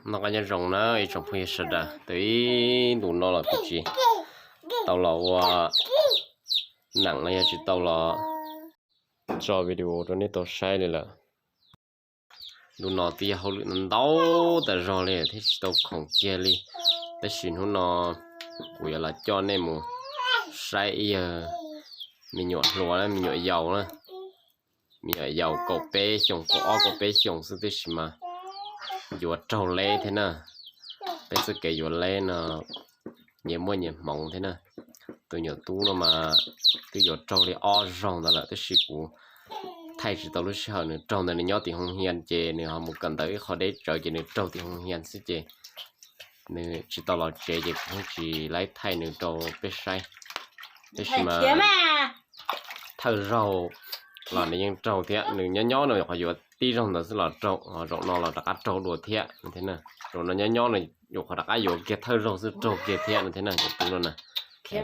Noj qab nyob zoo na ib tsoom phooj ywg sawv daws, twb ib ntus no los kuv tsis tau los ua neem los yog tsis tau los tso video rau nej tau saib li lawm. Ntu no twb yog hauj lwm ntau tas zog li thiab tsis tau khoom kiag li, tab sis hnub no kuv yuav los coj nej mus saib ib yawg me nyuam hluas na, me nyuam yaus na, me nyuam yaus kaum peb xyoos, kaum ob kaum peb xyoos xwb tab sis mas yuav raug leb thiab na. Peb txoj kev yuav leb no nyias muaj nyias hmoov thiab na. Tus nyuam tub no mas twb yuav raug li ob zaug ntawd lawm tab sis kuv thaij tsis tau lub sij hawm nws raug ntawd, nws nyob tim hoo hias ces nws ho mus kawm ntawv ib qho deb tsawv ces nws raug tim hoo hias xwb ces nws tsis tau los tsev ces kuv tsis laib thaij nws rau peb saib. Tab sis mas thawj zaug los nws yeej raug thiab, nws nyob nyob nws qhov yuav tib zaug ntawd xwb los raug, zaum no los rov qab raug dua thiab. Zaum no nyob nyob nws yuav qhov rov qab yuav kiag thawj zaug xwb raug kiag thiab no thiab na. Cov tub no na, coj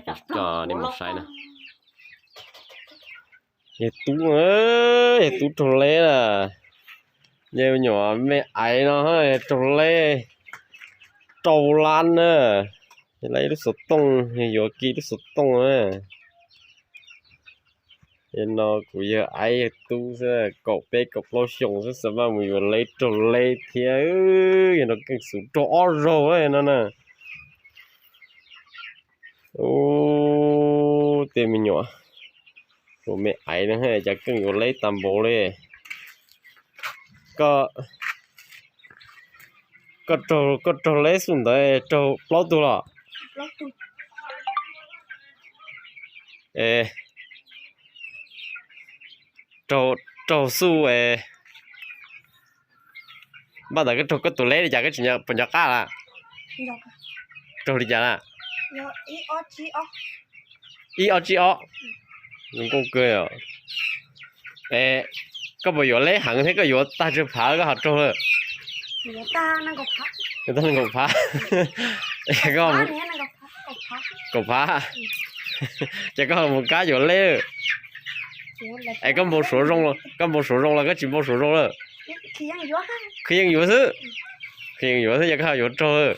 nej mus saib na. Yawg tub, yawg tub raug leb na. Yawg nyuam me aiv no raug leb rau lab na. Lab ib lub xov tooj, yuav kiag lub xov tooj na. Yog no kuv yawg aiv yawg tub xwb, kaum peb kaum plaub xyoos xwb xav maj mus yuav leb raug leb thiab. Yog no keej xub raug ob zaug no na. Ub, tej me nyuam, tus me aiv no cas keej yuav leb tag npaum li. Koj raug leb xub ntawd raug plaub tug los? Raug xub, npaj ntawd koj raug koj tus leb li cas, koj tsis puas nco qab lawm? Raug li cas na? Ib ob tsib ob. Zoo nkauj kawg os. Es koj puas yuav leb heev thiab koj yuav tag tsawg phav koj ho raug lawm? Yuav tag nees nkaum phav. Kaum phav. Ces koj ho mus kab yuav leb. Es koj npau suav zoo, koj npau suav zoo los koj tsis npau suav zoo lawm? Khwv yeej yuav xwb. Khwv yeej yuav xwb, yog koj ho yuav raug lawm.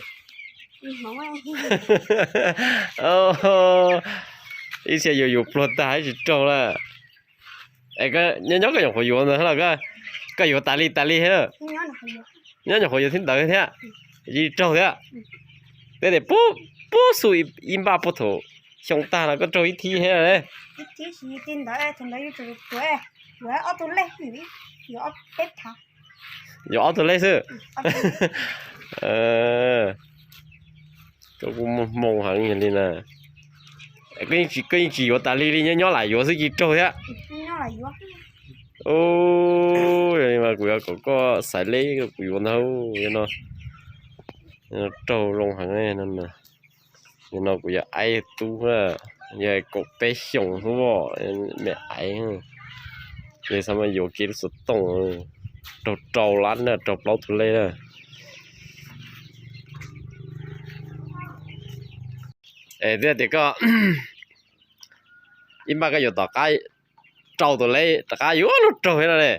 Ib txhia yuav yuav pluag tag tsis raug lawm. Es nyob nyob koj nyuam qhuav yuav ntawd los koj yuav tas li tas li thiab? Nyob nyuam qhuav yuav thib ntawd thiab, raug thiab. Tej tias puag xub ib npaj puag thaum xyoo tag no koj raug ib thib thiab. Yuav ob tug lej xwb. Koj kuj muaj hmoo heev li na. Koj yeej tsis yuav tas li li, nyob nyob lam yuav xwb cia li raug thiab. Yog li mas kuv yuav kom koj xaiv leb kuv yuav ntag no. Raug zoo heev no. Yog no kuv yog aib tub, yog kaum peb xyoos xwb, me aiv. Yog xav mas yuav kiag lub xov tooj, raug rau lab na, raug plaub tug lej na. Es twb tias koj ib npaj koj yuav tom qab rau tus lej rov qab yuav luag raug thiab no ne.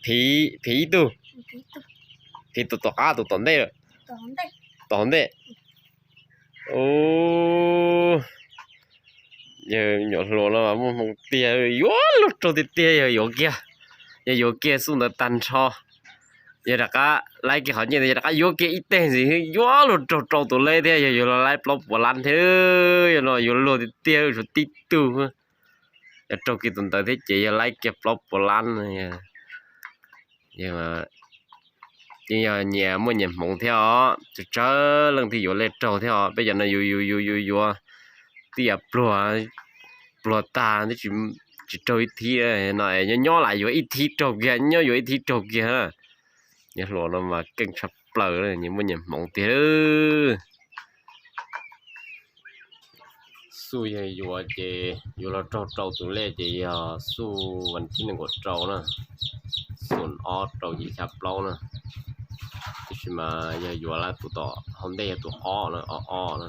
Phiv, phiv ib tug, phiv tus tom qab tus tom ntej, tom hauv ntej. Yawg me nyuam hluas no mas muaj hmoo tiag, yuav luag raug tiag tiag, yog yuav kiag, yog yuav kiag xub ntawd tag nrho. Yog rov qab laib kiag qhov nyiaj ntawd, yog rov qab yuav kiag ib teg ntxiv, yuav luag raug rau tus lej thiab, yog yuav luag laib plaub puas lab thiab. Yog no yuav luag tiag tiag, tshuav tib tug. Yog raug kiag tus ntawd thiab ces yog laib kiag plaub puas lab. Yeej yog nyias muaj nyias hmoov thiab os, tsawg tsawg leej thiaj yuav lej raug thiab os. Peb cov no yus yus yus yus yuav tib yam pluag, pluag tag twb tsis raug ib thib no, nyob nyob lam yuav ib thib raug kiag, nyob yuav ib thib raug kiag. Yawg hluas no mas keej tshaj plaws, nyias muaj nyias hmoov tiag. Xub yawg yuav ces yuav luag raug rau tus lej ces yog xub vas thib nees nkaum rau na, xub ob rau yim xya plaub na. Tab sis mas yog yuav lawm tus tom hauv ntej yog tus ob na, ob ob na.